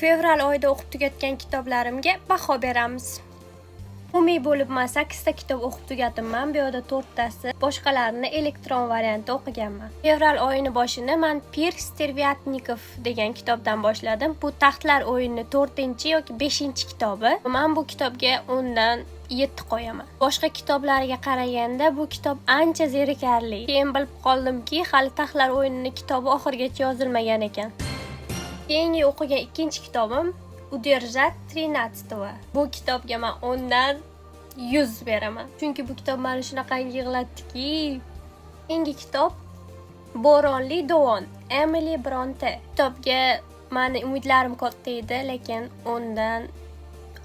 Fevral oyida o'qib tugatgan kitoblarimga baho beramiz. Umumiy bo'lib man sakkizta kitob o'qib tugatibman. Bu yerda to'rttasi, boshqalarini elektron variantda o'qiganman. Fevral oyini boshini man "Пир стервятников" degan kitobdan boshladim. Bu "Taxtlar o'yini" to'rtinchi yoki beshinchi kitobi. Man bu kitobga 10dan 7 qo'yaman. Boshqa kitoblariga qaraganda bu kitob ancha zerikarli. Keyin bilib qoldimki, hali "Taxtlar o'yinini" kitobi oxirigacha yozilmagan ekan. Keyingi o'qigan ikkinchi kitobim "Удержать тринадцатого". Bu kitobga man 10dan 100 beraman. Chunki bu kitob meni shunaqangi yig'latdiki. Keyingi kitob "Bo'ronli dovon", Emili Bronte. Kitobga mani umidlarim katta edi, lekin 10dan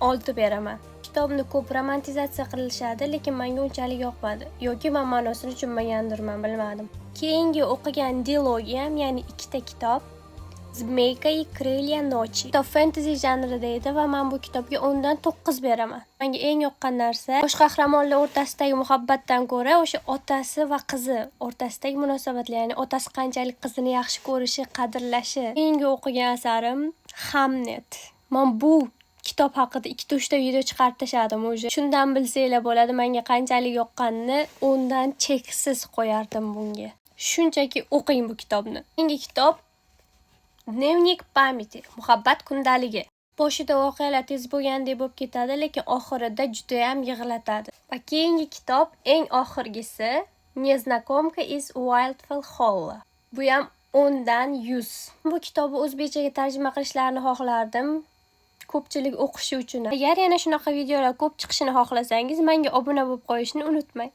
6 beraman. Kitobni ko'p romantizatsiya qilishadi, lekin menga unchalik yoqmadi. Yoki man ma'nosini tushunmagandirman, bilmadim. Keyingi o'qigan dilogiyam, ya'ni ikkita kitob, "Змейка и Крылья ночи". Kitob fentezi janrida edi va man bu kitobga 10dan 9 beraman. Menga eng yoqqan narsa, bosh qahramonlar o'rtasidagi muhabbatdan ko'ra o'sha otasi va qizi o'rtasidagi munosabatlar, ya'ni otasi qanchalik qizini yaxshi ko'rishi, qadrlashi. Keyingi o'qigan asarim "Hamnet". Man bu kitob haqida ikkita, uchta video chiqarib tashladim уже. Shundan bilsanglar bo'ladi menga qanchalik yoqqanini. 10dan cheksiz qo'yardim bunga. Shunchaki o'qing bu kitobni. Keyingi kitob "Дневник памяти", "Muhabbat kundaligi". Boshida voqealar tez bo'lgandek bo'lib ketadi, lekin oxirida judayam yig'latadi. Va keyingi kitob, eng oxirgisi, "Незнакомка из Уайлдфелл Холла". Bu ham 10dan 100. Bu kitobni o'zbekchaga tarjima qilishlarini xohlardim, ko'pchilik o'qishi uchun. Agar yana shunaqa videolar ko'p chiqishini xohlasangiz, menga obuna bo'lib qo'yishni unutmang.